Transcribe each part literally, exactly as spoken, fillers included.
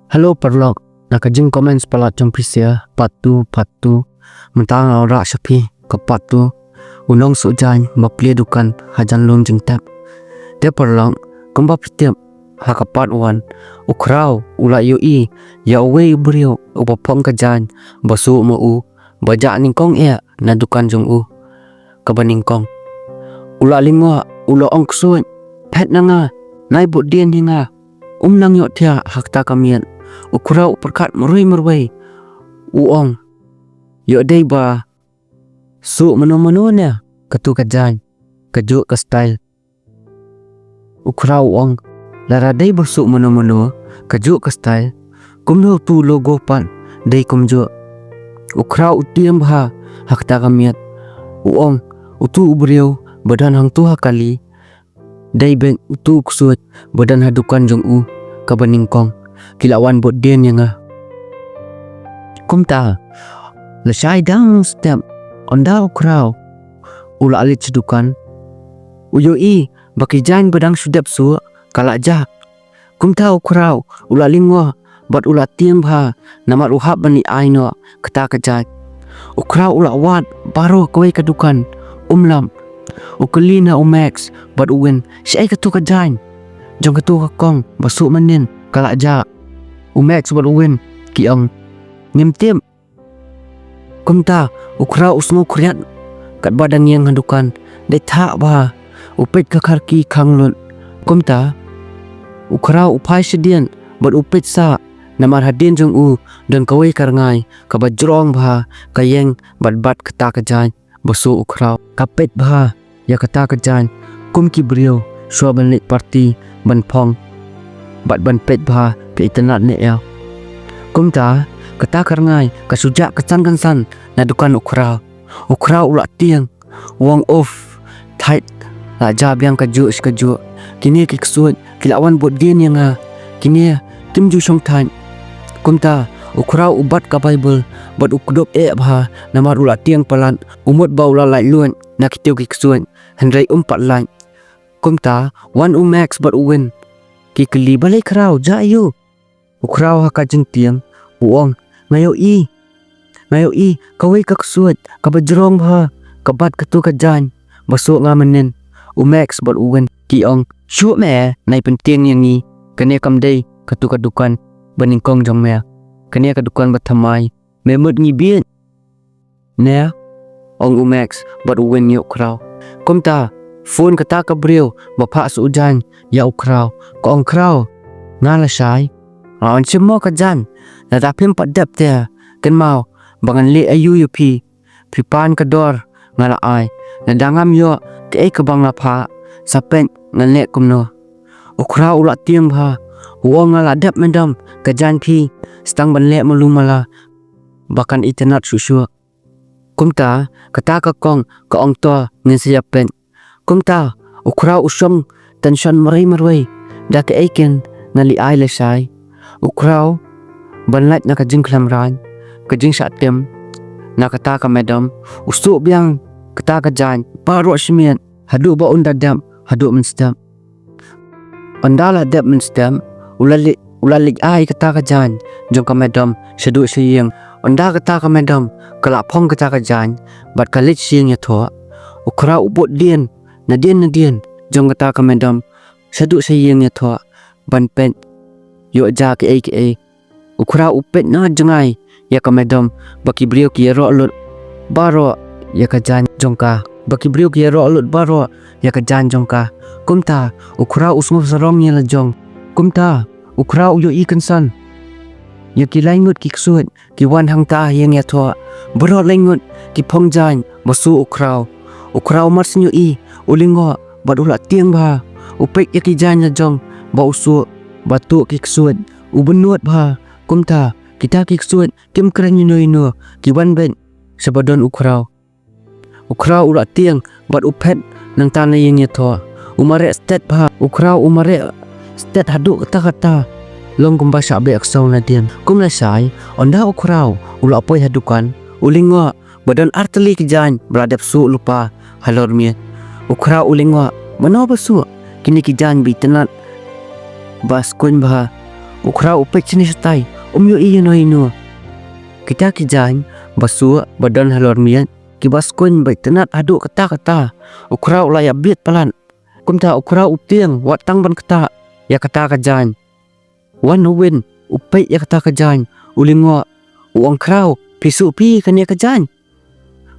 Hello paralok, na ka jingcomment palat jong phi sha part two, part two. Mynta nga wanrah sha phi ka part two. U nongsuh jaiñ ba plie dukan hajan lum jingtep. Te paralok, kumba phi tip ha ka part one, u Khraw u la ïohi ïa uwei u briew uba phong ka jaiñ ba suh ma u, ba jah nyngkong eh na dukan jong u kaba nyngkong. U la lyngngoh, u la ong, "Ksuid, phet na nga, nai bud dien ïa nga, um nang ïohthiah ha kata ka miet." U Khraw u pyrkhat marwei marwei, u ong, "Ïoh dei ba suh mano mano ne katu ka jaiñ, kajuh ka style." U Khraw u ong, "Lada dei ba suh mano mano kajuh ka style, kumno utu u logo pat dei kumjuh?" U Khraw u tieng bha ha kata ka miet, u ong, "Utu u briew ba don hangtu ha kali, dei beit utu u ksuid ba don ha dukan jong u kaba nyngkong. Ki la wan bud dien ïa nga." Kumta, lashai dang step, ynda u Khraw u la leit sha dukan, u ïohi ba ki jaiñ ba dang shu dep suh ka la jah. Kumta u Khraw u la lyngngoh bad u la tieng bha, namar u hap ban leit ai noh kata ka jaiñ. U Khraw u la wad baroh kawei ka dukan, um lap. U kylli na u Max bad u Win, "Shaei katu ka jaiñ jong katu ka kong ba suh mynnin ka la jah?" U Max bad u Win ki ong, "Ngim tip." Kumta u Khraw u sngew khriat katba dang ïeng ha dukan, dei thah bha, u peit ka kharki khang lut. Kumta u Khraw u phai shadien bad u peit sah, namar hadien jong u don kawei ka rngai kaba jrong bha, ka ïeng bad bat kata ka jaiñ ba suh u Khraw. Ka peit bha ïa kata ka jaiñ kum ki briew shuwa ban leit party, ban phong bad ban peit bha ka itynnad ne ïa. Kumta kata ka rngai ka shu jah kynsan kynsan na dukan u Khraw. U Khraw u la tieng, u ong, "Uf, thait, la jah biang kajuh shi kajuh. Kine ki ksuid ki la wan bud dien ïa nga. Kine kim ju shong thait." Kumta u Khraw u bat ka Baibl bad u kdup eh bha, namar u la tieng palat, u mut ba u la laitluid na kito ki ksuid, hynrei um pat lait. Kumta wan u Max bad u Win, ki kylli, "Balei Khraw, jah aïu?" U Khraw ha ka jingtieng u ong, "Nga ïohi, nga ïohi kawei ka ksuid kaba jrong bha, ka bat katu ka jaiñ ba suh nga mynnin." U Max bad u Win ki ong, "Shuh me, nai pyntieng ïa ngi, kane kam dei katu ka dukan ba nyngkong jong me, kane ka dukan ba thymmai, me mut ngi bieit ne?" ong u Max bad u Win ïa u Khraw. Kumta phone kata ka briew ba phah suh jaiñ ïa u Khraw, ka ong, "Khraw, nga lashai. Nga wan shim mo ka jaiñ, lada phim pat dep te, kynmaw ba ngan leh aïu ïa phi? Phi pan ka dor nga la ai, lada ngam ïoh kaei kaba nga la phah, sa peit ngan leh kumno." U Khraw u la tieng bha, u ong, "Nga la dep, madam, ka jaiñ phi, sa tang ban leh malu mala ba kan itynnad shuh shuh." Kumta kata ka kong ka ong, "To, ngin sa ïa peit." Kumta u Khraw u shong tension marwei marwei, da kaei kein ngan leit ai lashai. U Khraw ban lait na ka jingkhlem raiñ, ka jingshah tim na kata ka madam, u suh biang kata ka jaiñ baroh shi miet haduh ba un da dep haduh mynstep. Ynda la dep mynstep, u la leit, u la leit ai kata ka jaiñ jong ka madam shaduh sha ïing. Ynda kata ka madam ka la phong kata ka jaiñ bad ka leit sha ïing ïathoh, u Khraw u bud dien nadien nadien jong kata ka madam shaduh sha ïing ïathoh ban peit ïoh jia kaei kaei. U Khraw u peit noh jngai ïa ka madam ba ki briew ki ïaroh lut baroh ïa ka jaiñ jong ka, ba ki briew ki ïaroh lut baroh ïa ka jaiñ jong ka. Kumta u Khraw u sngewsarong ïa la jong. Kumta u Khraw u ïohi kynsan ïa ki lai ngut ki ksuid ki wan hangta ha ïing ïathoh. Baroh lai ngut ki phong jaiñ ba suh u Khraw. U Khraw mar shu ïohi, u lyngngoh bad u la tieng bha. U peit ïa ki jaiñ la jong ba u suh, ba tuh ki ksuid, u bynnud bha. Kumta kita ki ksuid kim kren ïano ïano, ki wan beit sha ba don u Khraw. U Khraw u la tieng bad u phet nangta na ïing ïathoh. U mareh stet bha, u Khraw u mareh stet haduh katta katta, long kumba shah beh ksew nadien. Kum lashai, ynda u Khraw u la poi ha dukan, u lyngngoh ba don artylli ki jaiñ ba la dep suh lypa halor miet. U Khraw u lyngngoh, mano ba suh kine ki jaiñ ba itynnad, ba skuiñ bha? U Khraw u peit shane shatai, um ïohi ïano ïano. Kita ki jaiñ ba suh ba don halor miej kiba skuiñ ba itynnad haduh katta katta. U Khraw u la ïabieit palat. Kumta u Khraw u tieng wat tang ban ktah ïa kata ka jaiñ. Wan u Win u peit ïa kata ka jaiñ, u lyngngoh, u ong, "Khraw, phi suh phi kane ka jaiñ?"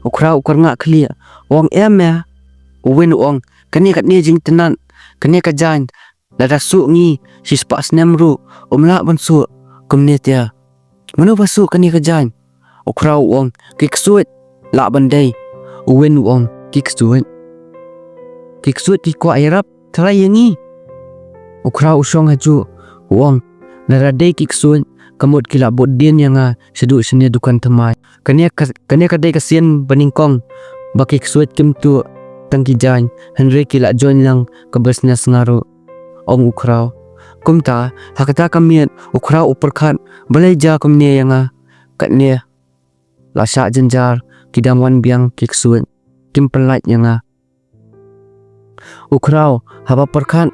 U Khraw u kyrngah khlieh, u ong, "Em, eh." U Win u ong, "Kane katne jingitynnad, kane ka jaiñ lada suh ngi shispah snem ruh um lah ban suh kumne te. Mano ba suh kane ka jaiñ?" U Khraw u ong, "Ki ksuid lah ban dei." U Win u ong, "Ki ksuid? Ki ksuid ki kwah ïarap trai ïa ngi?" U Khraw u shong hajuh, u ong, "Lada dei ki ksuid, ka mut ki la bud dien ïa nga shaduh shane dukan thymmai. Kane ka, kane ka dei ka sien ba nyngkong ba ki ksuid kim tuh tang ki jaiñ, hynrei ki la join lang ka business nga ruh," ong u Khraw. Kumta ha kata ka miet u Khraw u pyrkhat, "Balei jia kumne ïa nga? Katne la shah jynjar, ki dang wan biang ki ksuid, kim pynlait ïa nga." U Khraw haba pyrkhat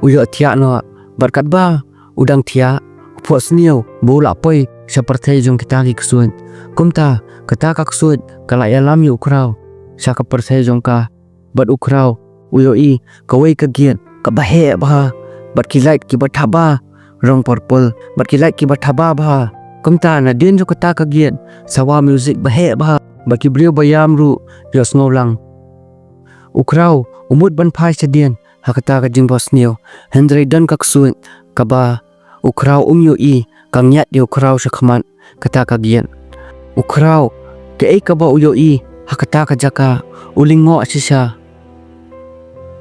u ïohthiah noh, bad katba u dang thiah, u phohsniew ba u la poi sha pyrthei jong kita ki ksuid. Kumta kata ka ksuid ka la ïalam ïa u Khraw sha ka pyrthei jong ka. Bad u Khraw u ïohi kawei ka gate kaba heh bha bad ki light kiba thaba rong purple bad ki light kiba thaba bha. Kumta nadien jong kata ka gate sawa music ba heh bha bad ki briew ba ïam ruh ïohsngew lang. U Khraw u mut ban phai shadien ha kata ka jingphohsniew, hynrei don ka ksuid kaba u Khraw um ïohi ka ngiat ïa u Khraw sha khmat kata ka gate. U Khraw, kaei kaba u ïohi ha kata ka jaka? U lyngngoh shisha,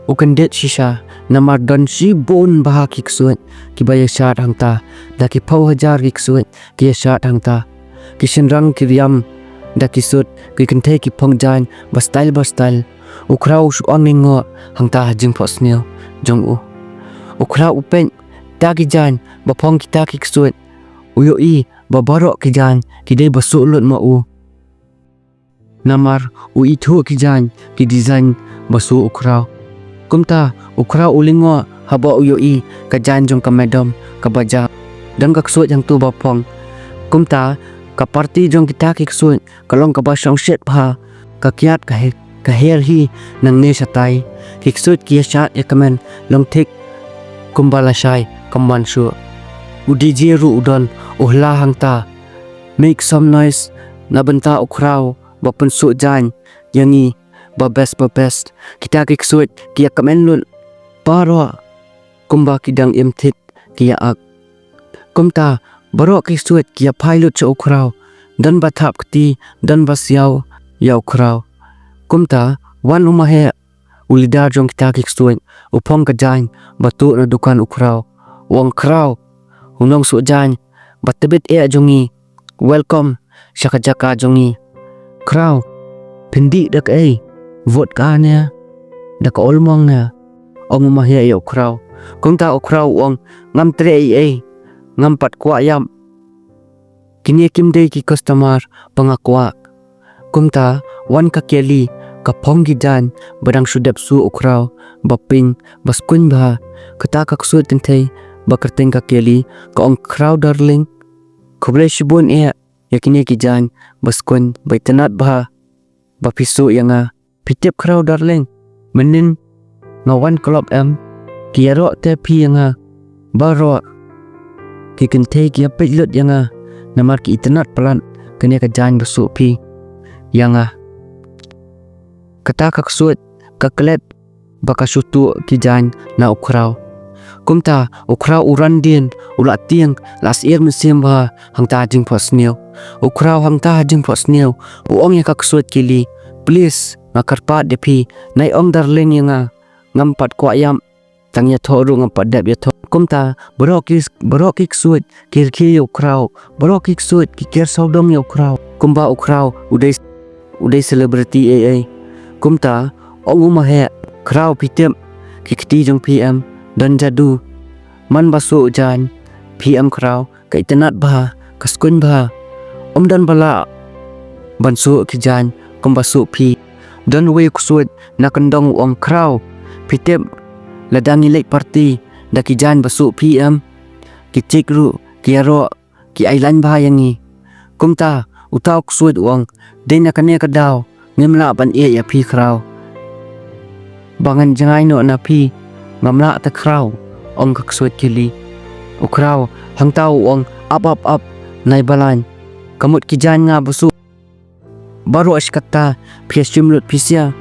u kyndit shisha, namar don shibun bha ki ksuid kiba ïashad hangta. Da ki phew hajar ki ksuid ki ïashad hangta. Ki shynrang ki riam da ki suit, ki kynthei ki phong jaiñ ba style ba style. U Khraw u shu ong lyngngoh hangta ha jingphohsniew jong u. U Khraw u peit kita ki jaiñ ba phong kita ki ksuid, u ïohi ba baroh ki jaiñ ki dei ba suh lut ma u. Namar u ithuh ki jaiñ ki design ba suh u Khraw. Kumta u Khraw u lyngngoh haba u ïohi ka jaiñ jong ka madam kaba jah. Don ka ksuid hangto ba phong. Kumta ka party jong kita ki ksuid ka long kaba shongshit bha. Ka kiad ka he-, ka her hi nangne shatai. Ki ksuid ki ïashad ïakmen long thik kumba lashai kam wan shuh. U DJ ruh u don, u hla hangta, "Make some noise na bynta u Khraw ba pynsuh jaiñ ïa ngi ba best ba best." Kita ki ksuid ki ïakmen lut baroh kumba ki dang im thit ki ïa ak. Kumta baroh ki ksuid ki ïaphai lut sha u Khraw, don ba thap kti, don ba siaw ïa u Khraw. Kumta wan u Maheh, u leader jong kita ki ksuid, u phong ka jaiñ ba tuh na dukan u Khraw. U ong, "Khraw, u nongsuh jaiñ ba tbit eh jong ngi, welcome sha ka jaka jong ngi. Khraw, phin dih da kaei? Vodka ne da ka ulmong ne?" ong u Maheh ïa u Khraw. Kumta u Khraw u ong, "Ngam treh ei ei, ngam pat kwah ïap. Kine kim dei ki customer ba nga kwah." Kumta wan ka Kelly, ka phong ki jaiñ ba dang shu dep suh u Khraw, ba pink, ba skuiñ bha. Kata ka ksuid kynthei ba kyrteng ka Kelly ka ong, "Khraw darling, khublei shibun eh ïa kine ki jaiñ ba skuiñ ba itynnad bha ba phi suh ïa nga. Phi tip Khraw darling, mynnin nga wan club em, ki ïaroh te phi ïa nga baroh. Ki kynthei ki ïapeit lut ïa nga namar ki itynnad palat kane ka jaiñ ba suh phi ïa nga." Kata ka ksuid ka klet ba ka shu tuh ki jaiñ na u Khraw. Kumta u Khraw u ran dien, u la tieng, la syier mynsiem bha hangta ha jingphohsniew. U Khraw hangta ha jingphohsniew u ong ïa ka ksuid Kelly, "Please, nga kyrpad ïa phi, nai ong darling ïa nga, ngam pat kwah ïap, tang ïathoh ruh ngam pat dep ïathoh." Kumta baroh ki, baroh ki ksuid ki rkhie ïa u Khraw, baroh ki ksuid ki ker sawdong ïa u Khraw, kumba u Khraw u dei, u dei celebrity ei ei. Kumta ong u Maheh, "Khraw, phi tip ki kti jong phi em, don jadu. Man ba suh jaiñ phi em Khraw, ka itynnad bha, ka skuiñ bha. Ym don ba lah ban suh ki jaiñ kumba suh phi." Don uwei u ksuid na kyndong u ong, "Khraw, phi tip lada ngi leit party da ki jaiñ ba suh phi em, ki chik ruh ki ïaroh, ki ai lain bha ïa ngi. Kumta uta u ksuid u ong, dei na kane ka daw ngim lah ban ïeh ïa phi Khraw. Ba ngan jngai noh na phi, ngam lah te Khraw, ong ka ksuid kili. U Khraw hangta u ong, ap ap ap, nai ba lain, ka mut ki jaiñ nga ba suh baroh shi katta, phi ïa shim lut phi sha.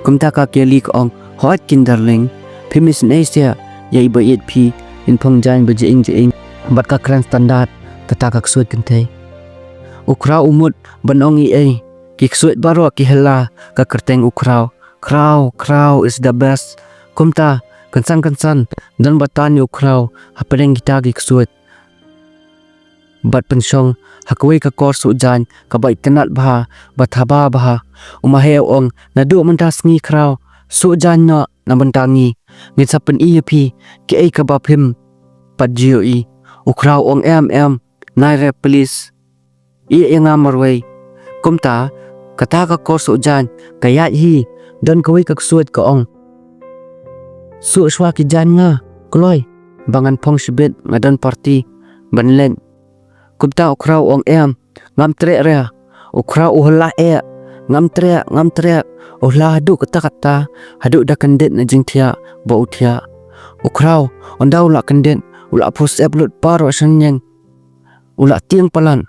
Kumta ka kili ka ong, hooid kin darling, phim isynei sha ïa i ba ïeit phi, in phong jaiñ ba jingïing jingïing bad ka kren standard kata ka ksuid kynthei. U Khraw u mut ban ong ei ei, ki ksuid baroh ki hela ka kyrteng u Khraw. Khraw, Khraw is the best. Kumta kynsan kynsan don ba tan ïa u Khraw hapdeng kita ki ksuid bad pynshong ha kawei ka kor suh jaiñ kaba itynnad bha, ba thaba bha. U Mahe u ong, naduh mynta sngi Khraw, suh jaiñ noh na bynta ngi, ngin sa pyni ïa phi kiei kaba phim pat ju ïohi. U Khraw u ong, em em, nai re please, ïeh ïa nga marwei. Kumta kata ka kor suh jaiñ ka ïaid hi. Don kawei ka ksuid ka ong, suh shuwa ki jaiñ nga kloi, ba ngan phong shibit, nga don party ban leit. Kumta u Khraw u ong, em, ngam treh re. U Khraw u hela eh, ngam treh, ngam treh. U hela haduh katta katta, haduh da kyndit na jingthiah ba u thiah. U Khraw ynda u la kyndit, u la pus ep lut baroh shynñieng, u la tieng palat.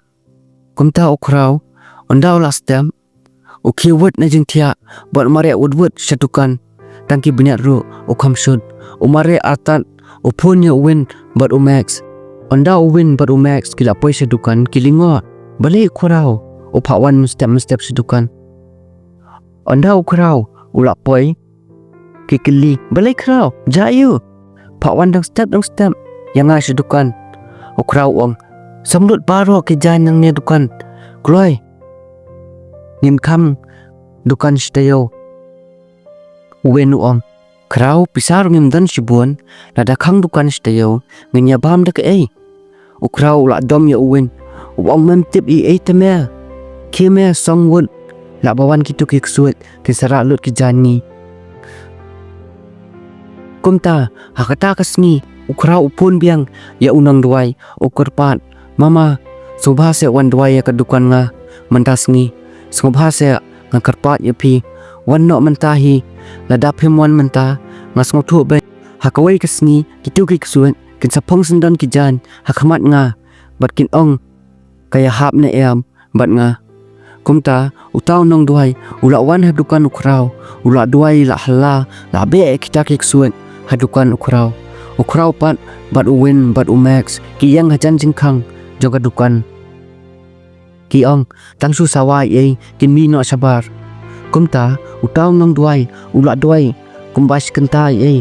Kumta u Khraw ynda u la step, u khie wut na jingthiah bad u mareh wut wut sha dukan. Tang ki bniat ruh u kham shut. U mareh artat, u phone ïa u Win bad u Max. Ynda u Win bad u Max ki la poi sha dukan ki lyngngoh, balei u Khraw u phah wan mynstep mynstep sha dukan. Ynda u Khraw u la poi, ki kylli, balei Khraw, jia aiu? Phah wan dang step dang step ïa nga sha dukan. U Khraw u ong, sam lut baroh ki jaiñ nangne dukan kloi, ngin khang dukan shi taïew. U Win u ong, Khraw, pisa ruh ngim don shibun, lada khang dukan shi taïew ngin ïa bam da kaei? U Khraw u la dom ïa u Win, u ong, mem tip ei ei te me. Khie me song wut, lah ba wan kito ki ksuid kin sa rah lut ki jaiñ ngi. Kumta ha kata ka sngi u Khraw u phone biang ïa u nongduwai, u kyrpad, mama, sngewbha seh wan duwai ïa ka dukan nga mynta sngi. Sngewbha seh, nga kyrpad ïa phi, wan noh mynta hi. Lada phim wan mynta, nga sngewthuh beit ha kawei ka sngi kito ki ksuid kin sa phong syndon ki jaiñ ha khmat nga bad kin ong ka ïahap ne em bad nga. Kumta uta u nongduwai u la wan ha dukan u Khraw, u la duwai, la hela, la beh ïa kita ki ksuid ha dukan u Khraw. U Khraw pat bad u Win bad u Max ki ïeng hajan jingkhang jong ka dukan. Ki ong, tang shu sawa ei ei, kin mih noh shabar. Kumta uta u nongduwai u la duwai kumba shi kynta ei ei.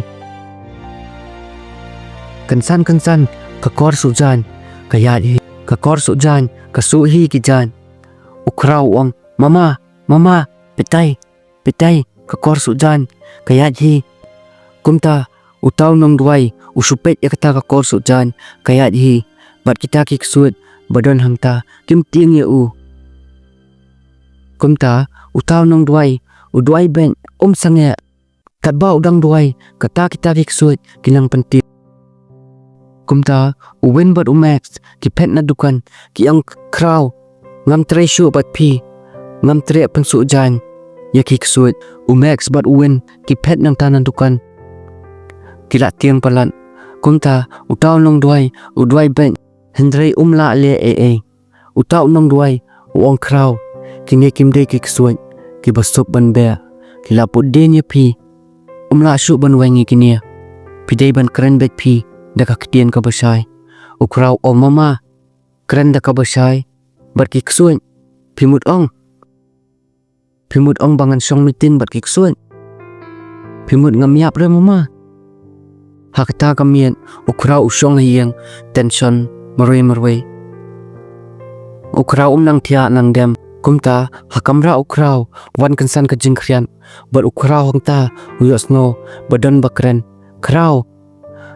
Kynsan kynsan ka kor suh jaiñ ka ïaid hi. Ka kor suh jaiñ ka suh hi ki jaiñ. U Khraw u ong, mama, mama, peit tai, peit tai, ka kor suh jaiñ ka ïaid hi. Kumta uta u nongduwai u shu peit ïa kata ka kor suh jaiñ ka ïaid hi, bad kita ki ksuid ba don hangta kim tieng ïa u. Kumta uta u nongduwai u duwai beit, um sangeh. Katba u dang duwai, kata kita ki ksuid ki nang pyntieng. Kumta u Win bad u Max ki phet na dukan, ki ong, Khraw, ngam trei shuh bad phi, ngam treh pynsuh jaiñ ïa ki ksuid. U Max bad u Win ki phet nangta na dukan, ki la tieng palat. Kumta uta u nongduwai u duwai beit, hynrei um lah leh ei ei. Uta u nongduwai u ong, Khraw, kine kim dei ki ksuid kiba suk ban beh, ki la bud dien ïa phi. Um lah shuh ban weng ïa kine. Phi dei ban kren beit phi da ka ktien kaba shai. U Khraw u ong, mama, kren da kaba shai bad ki ksuid? Phi mut ong, phi mut ong ba ngan shong meeting bad ki ksuid? Phi mut ngam ïap re mama? Ha kata ka miet u Khraw u shong ha ïing, tension marwei marwei. U Khraw um nang thiah nang dem. Kumta ha kamra u Khraw wan kynsan ka jingkhriat, bad u Khraw hangta u ïohsngew ba don ba kren. Khraw,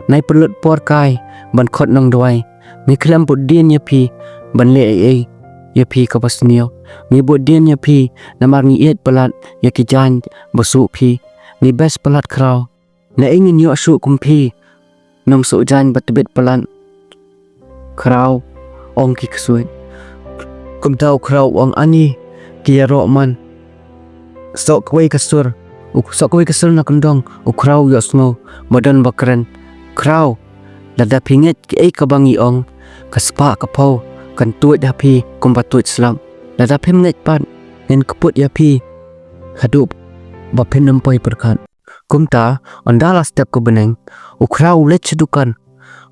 nai pynlut por kai ban khot nongduwai. Ngi khlem bud dien ïa phi ban leh ei ei ïa phi kaba sniew. Ngi bud dien ïa phi namar ngi ïeit palat ïa ki jaiñ ba suh phi. Ngi best palat Khraw. Naei ngin ïoh shuh kum phi, nongsuh jaiñ ba tbit palat. Khraw, ong ki ksuid. Kumta u Khraw u ong, ani ki ïaroh man. Sok kawei ka sur. U sok kawei ka sur na kyndong. U Khraw u ïohsngew ba don ba kren. Khraw, lada phi ngeit kiei kaba ngi ong, ka spah ka phew kan tuid ha phi kumba tuid slap. Lada phim ngeit pat, ngin kput ïa phi haduh ba phin ym poi pyrkhat. Kumta, ynda la step ka bneng, u Khraw u leit sha dukan.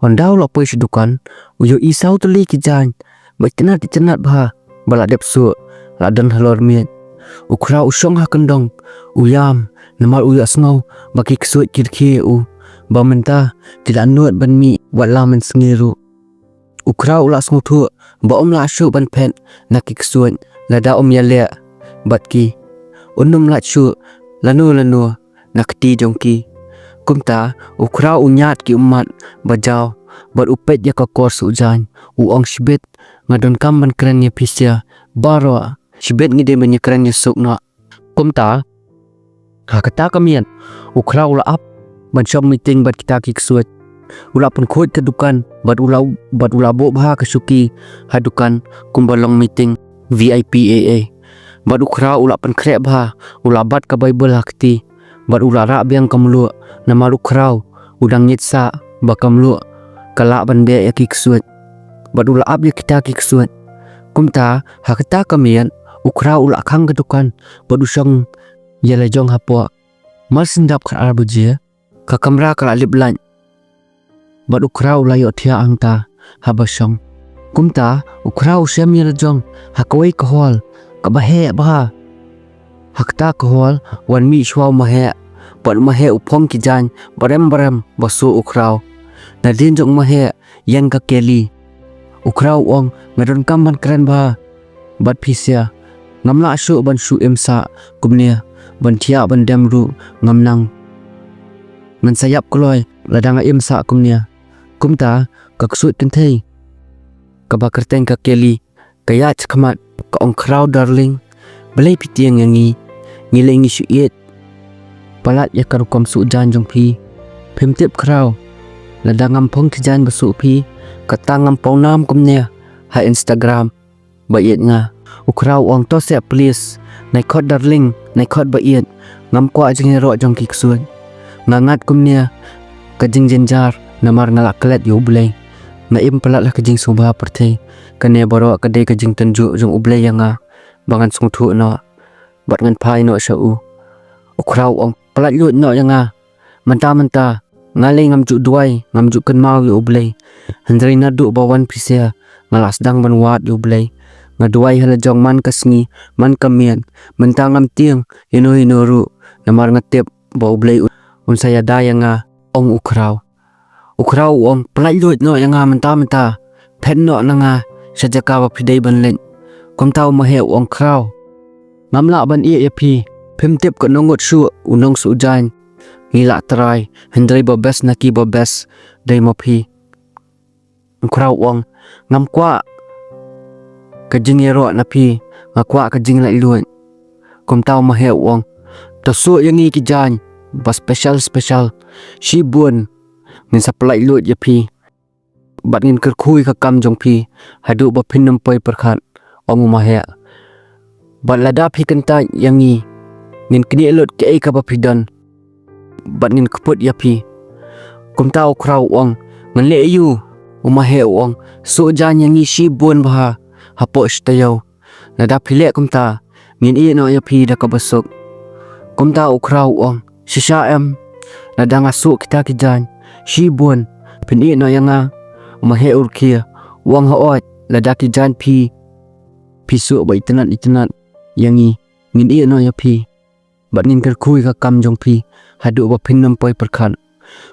Ynda u la poi sha dukan, u ïohi saw tylli ki jaiñ ba itynnat itynnat bha, ba la dep suh, la don halor miej. U Khraw u shong ha kyndong, u ïam, namar u ïohsngew ba ki ksuid ki rkhie ïa u, ba mynta ki la nud ban mih wat la mynsngi ruh. U Khraw u la sngewthuh ba um lah shuh ban phet na ki ksuid lada um ïaleh bad ki. Un ym lait shuh lano lano na kti jong ki. Kumta u Khraw u ñiad ki ummat ba jaw bad u peit ïa ka kor suh jaiñ, u ong, shibit nga donkam ban kren ïa phi sha baroh, shibit ngi dei ban ïakren ïasuk noh. Kumta ha kata ka miet u Khraw u la ap ban shong meeting bad kita ki ksuid. U la pynkhuid ka dukan bad u la, bad u la buh bha ka shuki ha dukan kumba long meeting V I P A A. Bad u Khraw u la pynkhreh bha, u la bat ka Baibl ha kti bad u la rah biang ka mluh, namar u Khraw u dang ngeit sah ba ka mluh ka lah ban beh ïa ki ksuid. Bad u la ap ïa kita ki ksuid. Kumta ha kata ka miet u Khraw u la khang ka dukan bad u shong ïa la jong hapoh. Mar shen dap khatar baje, ka kamra ka la lip lait bad u Khraw u la ïohthiah hangta haba shong. Kumta u Khraw u shem ïa la jong ha kawei ka hall kaba heh bha. Ha kata ka hall wan mih shuwa u maheh bad u maheh u phong ki jaiñ barem barem ba suh u Khraw. Nadien jong u maheh ïeng ka Kelly. U Khraw u ong, nga donkam ban kren bha bad phi sha. Ngam lah shuh ban shu im sah kumne, ban thiah ban dem ruh ngam nang. Ngan sa ïap kloi lada nga im sah kumne. Kumta ka ksuid kynthei kaba kyrteng ka Kelly ka ïaid shakhmat, ka ong, Khraw darling, balei phi tieng ïa ngi? Ngi lei ngi shu ïeit palat ïa ka rukom suh jaiñ jong phi. Phim tip Khraw, lada ngam phong ki jaiñ ba suh phi, kata ngam pawnam kumne ha Instagram ba ïeit nga. U Khraw u ong, to seh please, nai khot darling, nai khot ba ïeit, ngam kwah jingïaroh jong ki ksuid. Nga ngat kumne ka jingjynjar namar nga la klet ïa U Blei. Nga im palat ha ka jingsngewbha pyrthei. Kane baroh ka dei ka jingtynjuh jong U Blei ïa nga ba ngan sngewthuh noh bad ngan phai noh sha u. U Khraw u ong, palat luid noh ïa nga. Mynta mynta nga lei ngam ju duwai, ngam ju kynmaw ïa U Blei. Hynrei naduh ba wan phi sha nga la sdang ban wad ïa U Blei. Nga duwai ha la jong man ka sngi man ka miet. Mynta ngam tieng ïano ïano ruh namar nga tip ba U Blei un, un sa ïada ïa nga, ong u Khraw. U Khraw u ong, palat luid noh ïa nga mynta mynta. Phet noh na nga sha jaka ba phi dei ban leit. Kumta u maheh u ong, Khraw, ngam lah ban ïeh ïa phi. Phim tip katno ngut shuh u nongsuh jaiñ ngi la trai, hynrei ba best na ki ba best dei ma phi. U Khraw u ong, ngam kwah ka jingïaroh na phi, nga kwah ka jinglaitluid. Kumta u maheh u ong, to suh ïa ngi ki jaiñ ba special special shibun, ngin sa pynlaitluid ïa phi bad ngin kyrkhu ïa ka kam jong phi haduh ba phin ym poi pyrkhat, ong u maheh. Bad lada phi kyntait ïa ngi, ngin knieh lut kaei kaba phi don bad ngin kput ïa phi. Kumta u Khraw u ong, ngan leh aïu? U maheh u ong, suh jaiñ ïa ngi shibun bha hapoh shi taïew. Lada phi leh kumta, ngin ïeh noh ïa phi da kaba suk. Kumta u Khraw u ong, shisha em, lada nga suh kita ki jaiñ shibun, phin ïeh noh ïa nga? U maheh u rkhie u ong, hooid, lada ki jaiñ phi, phi suh ba itynnat itynnat ïa ngi, ngin ïeh noh ïa phi bad ngin kyrkhu ïa ka kam jong phi haduh ba phin ym poi pyrkhat.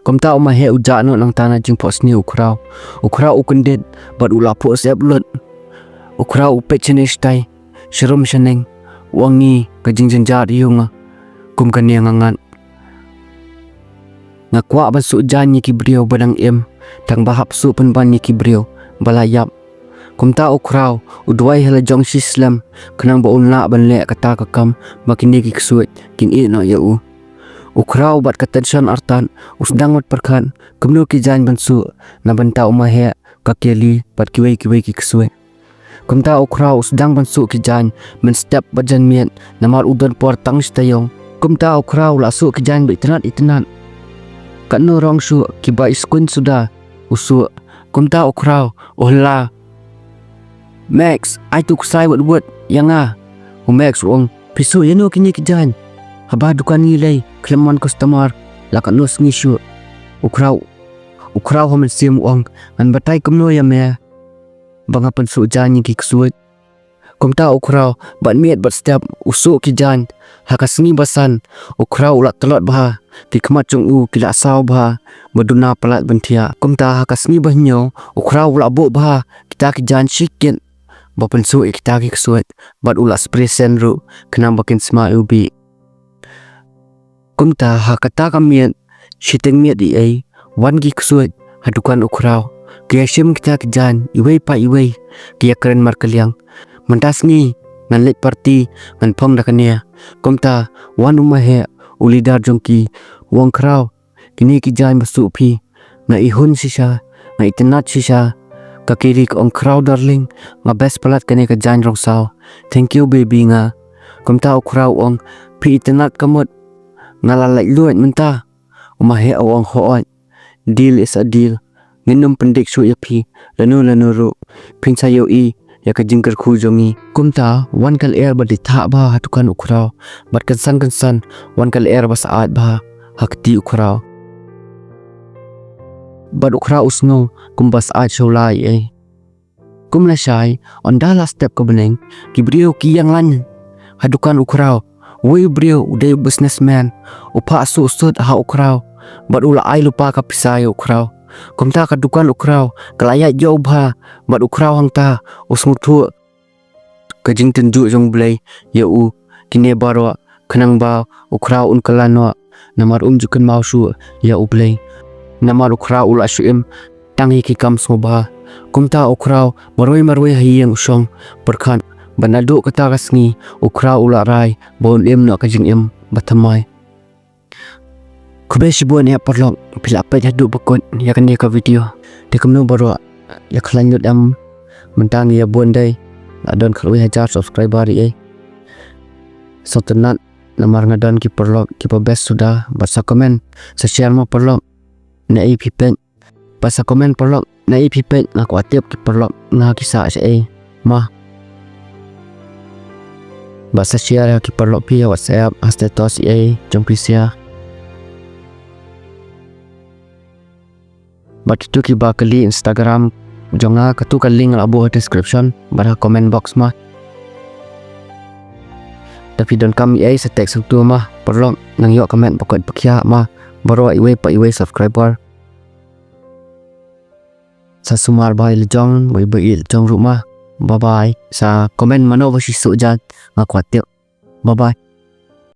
Kumta u maheh u jah noh nangta na jingphohsniew u Khraw. U Khraw u kyndit bad u la phuh sep lut. U Khraw u peit shane shatai, sharum shaneng, u ong, ngi, ka jingjynjar ïa nga kum kane nga ngat. Nga kwah ban suh jaiñ ïa ki briew ba dang im, tang ba hap suh pynban ïa ki briew ba la ïap. Kumta u Khraw u duwai ha la jong shi slem khnang ba un lah ban leh kata ka kam ba kine ki ksuid kin ïeh noh ïa u. U Khraw bad ka tension artat u sdang wat pyrkhat kumno ki jaiñ ban suh na bynta u maheh ka Kelly bad kiwei kiwei ki ksuid. Kumta u Khraw u sdang ban suh ki jaiñ mynstep bad janmiet namar u don por tang shi taïew. Kumta u Khraw u la suh ki jaiñ ba itynnat itynnat. Katno ruh shuh kiba i skuiñ suda u suh. Kumta u Khraw u hla, "Max, ai tu ksai wut wut ïa nga." U Max u ong, "Phi suh ïano kine ki jaiñ? Haba dukan ngi lei khlem wan customer la katno sngi shuh." U Khraw, u Khraw ha mynsiem u ong, "Ngan batai kumno ïa me ba nga pynsuh jaiñ ïa ki ksuid?" Kumta u Khraw bad miet bad step u suh ki jaiñ. Ha ka sngi ba san u Khraw u la tlot bha, ki khmat jong u ki la saw bha ba duna palat ban thiah. Kumta ha ka sngi ba hynñiew u Khraw u la buh bha kita ki jaiñ shi kit ba pynsuh ïa kita ki ksuid bad u la spray scent ruh khnang ba kin sma ïa u bih. Kumta ha kata ka miet, shiteng miet ei ei, wan ki ksuid ha dukan u Khraw. Ki ïa shim kita ki jaiñ iwei pa iwei, ki ïa kren markylliang. "Mynta sngi ngan leit party, ngan phong da kane." Kumta wan u Maheh, u leader jong ki, u ong, "Khraw, kine ki jaiñ ba suh phi, nga ihun shisha, nga itynnat shisha." Ka Kelly ka ong, "Khraw darling, nga best palat kane ka jaiñ rong saw. Thank you baby nga." Kumta u Khraw u ong, "Phi itynnat ka mut, nga la lait luid mynta." U Maheh u ong, "Hooid, deal is a deal. Ngin ym pyndik shuh ïa phi lano lano ruh. Phin sa ïohi ïa ka jingkyrkhu jong ngi." Kumta wan ka lyer ba dei thah bha ha dukan u Khraw, bad kynsan kynsan wan ka lyer ba syaid bha ha kti u Khraw. Bad u Khraw u sngew kumba syaid shuh la ei ei. Kum lashai, ynda la step ka bneng, ki briew ki ïeng lain ha dukan u Khraw. Uwei u briew u dei u businessman, u phah suh sut ha u Khraw bad u la ai lypa ka pisa ïa u Khraw. Kumta ka dukan u Khraw ka la ïaid ïoh bha, bad u Khraw hangta u sngewthuh ka jingtynjuh jong u Blei ïa u. Kine baroh khnang ba u Khraw un kylla noh, namar um ju kynmaw shuh ïa u Blei. Namar u Khraw u la shu im tang ïa ki kam sngewbha. Kumta u Khraw marwei marwei ha ïing u shong pyrkhat ba naduh kata ka sngi u Khraw u la rai ba un im noh ka jingim ba thymmai. Khublei shibun ïa paralok phi la peit haduh ba kut ïa kane ka video. Te kumno baroh, ïa khlaiñ lut em, mynta ngi ïa bun dei, la don khatwei hajar subscriber ei ei. Sngewtynnat namar nga don ki paralok kiba best suda, bad sa comment, sa share ma paralok na ei phi peit. Bad sa comment paralok na ei phi peit, nga kwah tip ki paralok na ki sah shaei ma. Bad sa share ïa ki paralok phi ha WhatsApp, ha status ei ei jong phi sha. Bad kito kiba kylli Instagram jong nga, kato ka link la buh ha description bad ha comment box ma. Da phi donkam ei ei sa text hangto ma paralok, nang ïoh ka met ba koit ba khiah ma baroh iwei pa iwei subscriber. Sa sumar bha ïa la jong, bye bye ïa la jong ruh ma. Bye bye. Sa comment mano ba shisha jat, nga kwah tip. Bye bye.